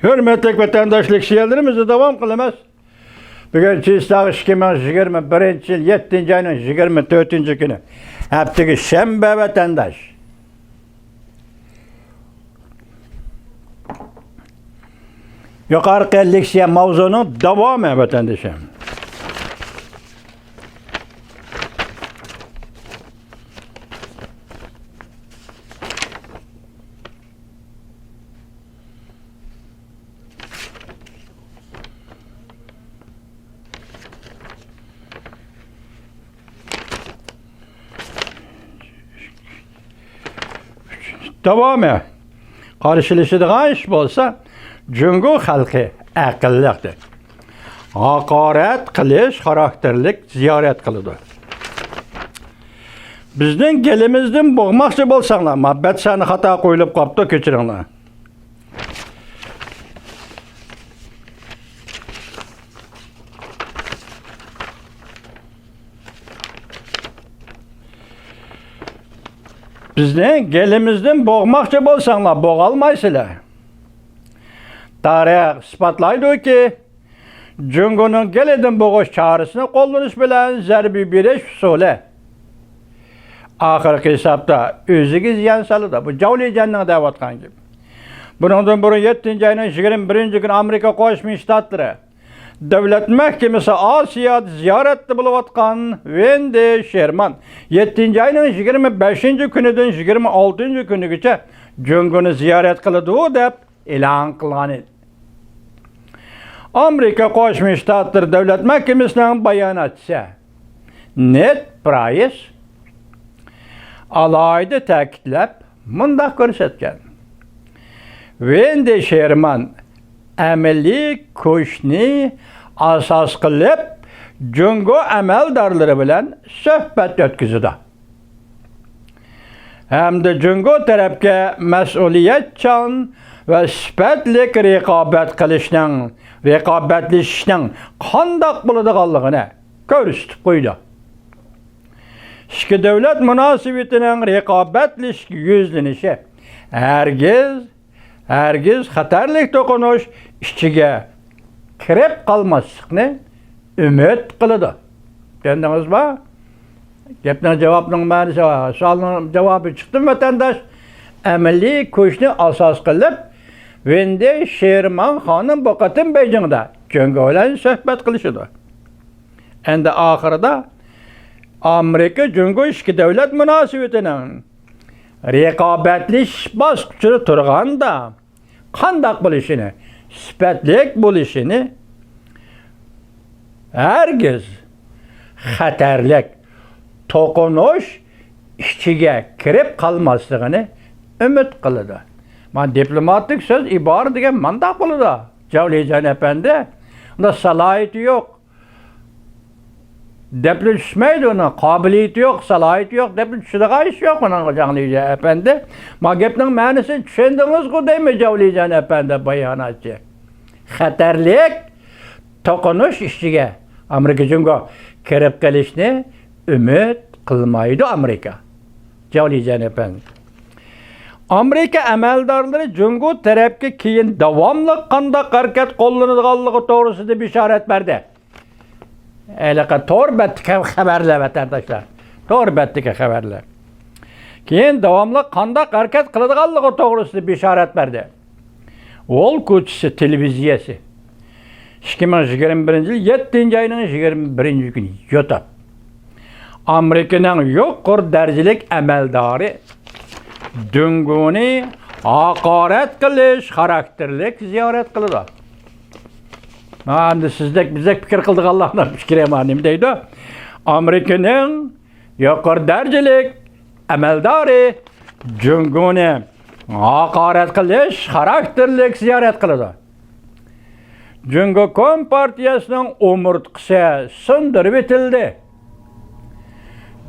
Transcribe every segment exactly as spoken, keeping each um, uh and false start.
ھۆرمەتلىك ۋەتەنداشلىق شېئىرلىرىمىزنى داۋام قىلىمىز. بۈگۈن چىسلاغ ئىككى مىڭ يىگىرمە بىرىنچى يىل يەتتىنچى ئاينىڭ يىگىرمە تۆتىنچى كۈنى، ھەپتىگە شەنبە ۋەتەنداش. يۇقىرىقى لېكسىيە ماۋزۇنىڭ داۋامى ۋەتەندىشىم. داۋامى. قارشىلىشىدىغان ئىش بولسا، جۇڭگو خەلقى ئەقىللىقتىن ھاقارەت قىلىش خاراكتېرلىك زىيارەت قىلىدۇ. بىزنىڭ گېلىمىزدىن بوغماقچى بولساڭلار، مۇھەببەت سەنى خاتا قويۇلۇپ قاپتۇ، كەچۈرۈڭلار. بىزنىڭ گېلىمىزدىن بوغماقچى بولساڭلار، بوغالمايسىلەر. تارىخ ئىسپاتلايدۇكى، جۇڭگونىڭ گېلىدىن بوغۇش چارىسىنى قوللىنىش بىلەن زەربە بېرىش ئۇسۇلى ئاخىرقى ھېسابتا ئۆزىگە زىيان سالىدۇ. بۇ جاۋ لىجيەننىڭ دەۋاتقان گېپى. بۇنىڭدىن بۇرۇن يەتتىنچى ئاينىڭ يىگىرمە بىرىنچى كۈنى ئامېرىكا قوشما شتاتلىرى دۆلەت مەھكىمىسى ئاسىيادا زىيارەتتە بولۇۋاتقان ۋېندى شېرمان يەتتىنچى ئاينىڭ يىگىرمە بەشىنچى كۈنىدىن يىگىرمە ئالتىنچى كۈنىگىچە جۇڭگونى زىيارەت قىلىدۇ، دەپ ئېلان قىلغان ئىدى. ئامېرىكا قوشما شتاتلىرى دۆلەت مەھكىمىسىنىڭ باياناتچىسى نېد پرايس ئالاھىدە تەكىتلەپ مۇنداق كۆرسەتكەن: ۋېندى شېرمان ئەمەلىي كۈچنى ئاساس قىلىپ جۇڭگو ئەمەلدارلىرى بىلەن سۆھبەت ئۆتكۈزىدۇ. ھەمدە جۇڭگو تەرەپكە مەسئۇلىيەتچان ۋە سۈپەتلىك رىقابەت قىلىشنىڭ، رىقابەتلىشىشنىڭ قانداق بولىدىغانلىقىنى كۆرسىتىپ قويدى. ئىككى دۆلەت مۇناسىۋىتىنىڭ رىقابەتلىشىشكە يۈزلىنىشى ھەرگىز ھەرگىز خەتەرلىك توقۇنۇش ئىچىگە كىرىپ قالماسلىقنى ئۈمىد قىلىدۇ. چۈشەندىڭىزمۇ؟ گەپنىڭ، جاۋابنىڭ مەنىسى، سوئالنىڭ جاۋابى چىقتىمۇ، ۋەتەنداش؟ ئەمەلىي كۈچنى ئاساس قىلىپ، ۋېندى شېرمان خانىم بۇ قېتىم بېيجىڭدا جۇڭگو بىلەن سۆھبەت قىلىشىدۇ. ئەمدى ئاخىرىدا ئامېرىكا جۇڭگو ئىككى دۆلەت مۇناسىۋىتىنىڭ رىقابەتلىشىش باسقۇچىدا تۇرغاندا قانداق بولۇشىنى، سۈپەتلىك بولۇشىنى، ھەرگىز خەتەرلىك توقۇنۇش ئىچىگە كىرىپ قالماسلىقىنى ئۈمىد قىلىدۇ. مانا، دىپلوماتىك سۆز ئىبارە دېگەن مانداق بولىدۇ، جاۋ لىجيەن ئەپەندى. ئۇندا سالاھىيىتى يوق دەپلا چۈشمەيدۇ ئۇنىڭ، قابىلىيىتى يوق، سالاھىيىتى يوق دەپلا چۈشىدىغان ئىش يوق ئۇنىڭغا، جاڭ لىجيەن ئەپەندى. ما گەپنىڭ مەنىسىنى چۈشەندىڭىزغۇ دەيمەن، جاۋ لىجيەن ئەپەندى، باياناتچى. خەتەرلىك توقۇنۇش ئىچىگە ئامېرىكا جۇڭگو كىرىپ قېلىشنى ئۈمىد قىلمايدۇ ئامېرىكا. جاۋ لىجيەن ئەپەندى. ئامېرىكا ئەمەلدارلىرى جۇڭگو تەرەپكە كېيىن داۋاملىق قانداق ھەرىكەت قوللىنىدىغانلىقى توغرىسىدا بېشارەت بەردى. ھېلىقى تور بەتتىكى خەۋەرلەر، ۋەتەنداشلار. تور بەتتىكى خەۋەرلەر. كېيىن داۋاملىق قانداق ھەرىكەت قىلىدىغانلىقى توغرىسىدا بېشارەت بەردى. ۋول كوچىسى تېلېۋىزىيەسى. ئىككى مىڭ يىگىرمە بىرىنچى يىل يەتتىنچى ئاينىڭ يىگىرمە بىرىنچى كۈنى يوتاپ، ئامېرىكىنىڭ يۇقىرى دەرىجىلىك ئەمەلدارى جۇڭگونى ھاقارەت قىلىش خاراكتېرلىك زىيارەت قىلىدۇ. ھە، ئەمدى سىزدەك، بىزدەك پىكىر قىلىدىغانلارنىڭ پىكرى ما نېمە دەيدۇ؟ ئامېرىكىنىڭ يۇقىرى دەرىجىلىك ئەمەلدارى جۇڭگونى ھاقارەت قىلىش خاراكتېرلىك زىيارەت قىلىدۇ. جۇڭگو كومپارتىيەسىنىڭ ئومۇرتقىسى سۇندۇرۇۋېتىلدى.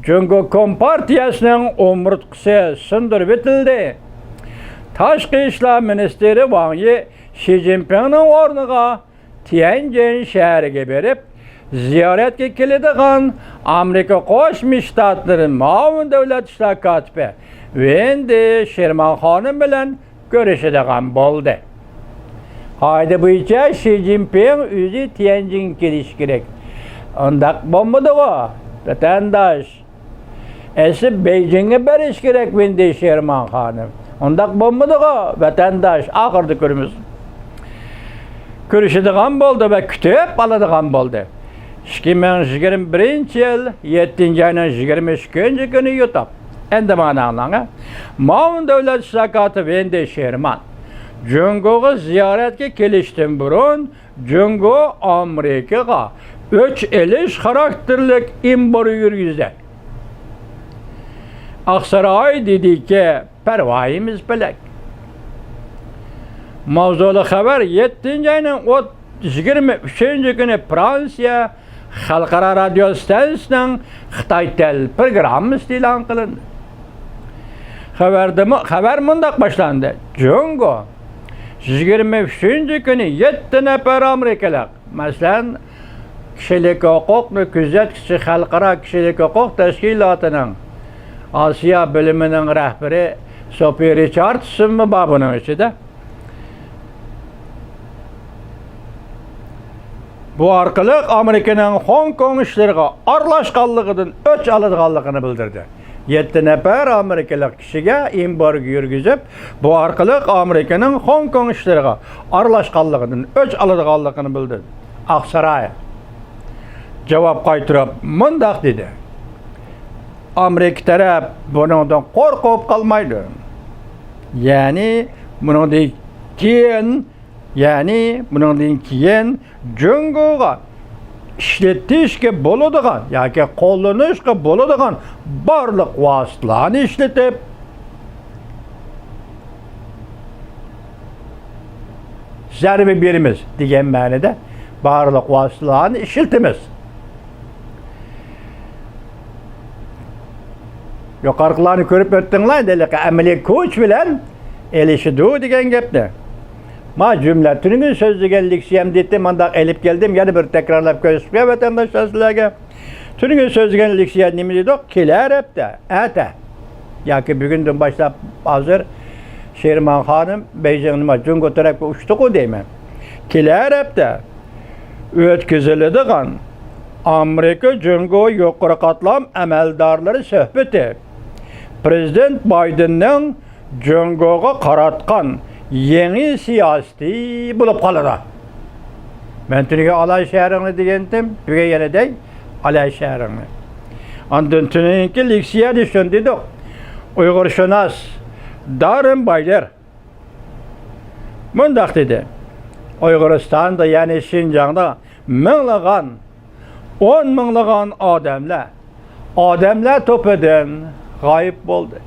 جۇڭگو كومپارتىيەسىنىڭ ئومۇرتقىسى سۇندۇرۇۋېتىلدى. تاشقى ئىشلار مىنىستىرى ۋاڭ يى شى جىنپىڭنىڭ ئورنىغا تيەنجىن شەھىرىگە بېرىپ، زىيارەتكە كېلىدىغان ئامېرىكا قوشما شتاتلىرى مۇئاۋىن دۆلەت ئىشلار كاتىپى ۋېندى شېرمان خانىم بىلەن كۆرۈشىدىغان بولدى. قائىدە بويىچە شى جىنپىڭ ئۆزى تيەنجىنگە كېلىشى كېرەك. ئۇنداق بولمىدىغۇ، ۋەتەنداش. ئەسلى بېيجىڭغا بېرىش كېرەك، ۋېندى شېرمان خانىم. ئۇنداق بولمىدىغۇ، ۋەتەنداش. ئاخىرىدا كۆرىمىز. كۆرۈشىدىغان بولدى ۋە كۈتۈپ ئالىدىغان بولدى. ئىككى مىڭ يىگىرمە بىرىنچى يىل يەتتىنچى ئاينىڭ يىگىرمە ئىككىنچى كۈنى يۇتۇپ، ئەندىماناڭلارغا ماۋۇ دۆلەت زاكاتى ۋېندى شېرمان جۇڭگوغا زىيارەتكە كېلىشتىن بۇرۇن، جۇڭگو ئامېرىكىغا ئۆچ ئېلىش خاراكتېرلىك ئېمبارگو يۈرگۈزدى. ئاقساراي دېدىكى، پەرۋايىمىز پەلەك. ماۋزۇلۇق خەۋەر يەتتىنچى ئاينىڭ ئوت-، يىگىرمە ئۈچىنچى كۈنى فرانسىيە خەلقئارا رادىيو ستانسىسىنىڭ خىتاي تىل پروگراممىسىدا ئېلان قىلىندى. خەۋەردىمۇ، خەۋەر مۇنداق باشلاندى: جۇڭگو يىگىرمە ئۈچىنچى كۈنى يەتتە نەپەر ئامېرىكىلىق، مەسىلەن، كىشىلىك ھوقۇقنى كۆزەتكۈچى خەلقئارا كىشىلىك ھوقۇق تەشكىلاتىنىڭ ئاسىيا بۆلۈمىنىڭ رەھبىرى سوفىي رىچاردسونمۇ بار بۇنىڭ ئىچىدە. بۇ ئارقىلىق ئامېرىكىنىڭ خوڭكوڭ ئىشلىرىغا ئارىلاشقانلىقىدىن ئۆچ ئالىدىغانلىقىنى بىلدۈردى. يەتتە نەپەر ئامېرىكىلىق كىشىگە ئېمبارگو يۈرگۈزۈپ، بۇ ئارقىلىق ئامېرىكىنىڭ خوڭكوڭ ئىشلىرىغا ئارىلاشقانلىقىدىن ئۆچ ئالىدىغانلىقىنى بىلدۈردى. ئاقساراي جاۋاب قايتۇرۇپ مۇنداق دېدى: ئامېرىكا تەرەپ بۇنىڭدىن قورقۇپ قالمايدۇ. يەنى بۇنىڭدىن كېيىن، يەنى بۇنىڭدىن كېيىن جۇڭگوغا ئىشلىتىشكە بولىدىغان ياكى قوللىنىشقا بولىدىغان بارلىق ۋاسىتىلەرنى ئىشلىتىپ، زەربە بېرىمىز دېگەن مەنىدە بارلىق ۋاسىتىلەرنى ئىشلىتىمىز. يۇقىرىقىلارنى كۆرۈپ ئۆتتۈڭلار، ھېلىقى ئەمەلىي كۈچ بىلەن ئېلىشىدۇ دېگەن گەپنى. ما جۈملە تۈنۈگۈن سۆزلىگەن لېكسىيەمدە مانداق ئېلىپ كەلدىم، يەنە بىر تەكرارلاپ كۆرسىتىپ قوياي ۋەتەنداشلار سىلەرگە. تۈنۈگۈن سۆزلىگەن لېكسىيە نېمە دېدۇق؟ كېلەر ھەپتە، ئەتە ياكى بۈگۈندىن باشلاپ، ھازىر شېرىمان خانىم بېيجىڭ نېمە جۇڭگو تەرەپكە ئۇچتىغۇ دەيمەن. كېلەر ھەپتە ئۆتكۈزۈلىدىغان ئامېرىكا جۇڭگو يۇقىرى قاتلام ئەمەلدارلىرى سۆھبىتى پىرېزىدېنت بايدېننىڭ جۇڭگوغا قاراتقان يېڭى سىياسىتى بولۇپ قالىدۇ. مەن تۈنۈگۈن ئالاي شەھىرىڭنى دېگەنتىم، بۈگۈن يەنە دەي ئالاي شەھىرىڭنى. ئاندىن تۈنۈگۈنكى لېكسىيەدە شۇنى دېدۇق. ئۇيغۇرشۇناس داررېن بايدېر مۇنداق دېدى: ئۇيغۇرىستاندا، يەنى شىنجاڭدا مىڭلىغان، ئون مىڭلىغان ئادەملەر ئادەملەر توپىدىن غايىب بولدى.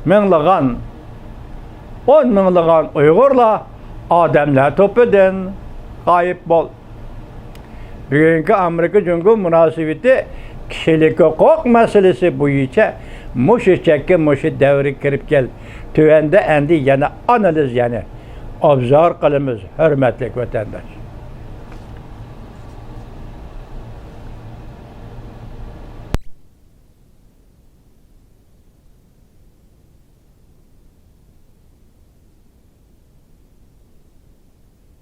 مىڭلىغان، ئون مىڭلىغان ئۇيغۇرلار ئادەملەر توپىدىن غايىب بولدى. بۈگۈنكى ئامېرىكا جۇڭگو مۇناسىۋىتى كىشىلىك ھوقۇق مەسىلىسى بويىچە مۇشۇ چەككە، مۇشۇ دەۋرگە كىرىپ كەلدى. تۆۋەندە ئەمدى يەنە ئانالىز، يەنى ئوبزور قىلىمىز، ھۆرمەتلىك ۋەتەنداش.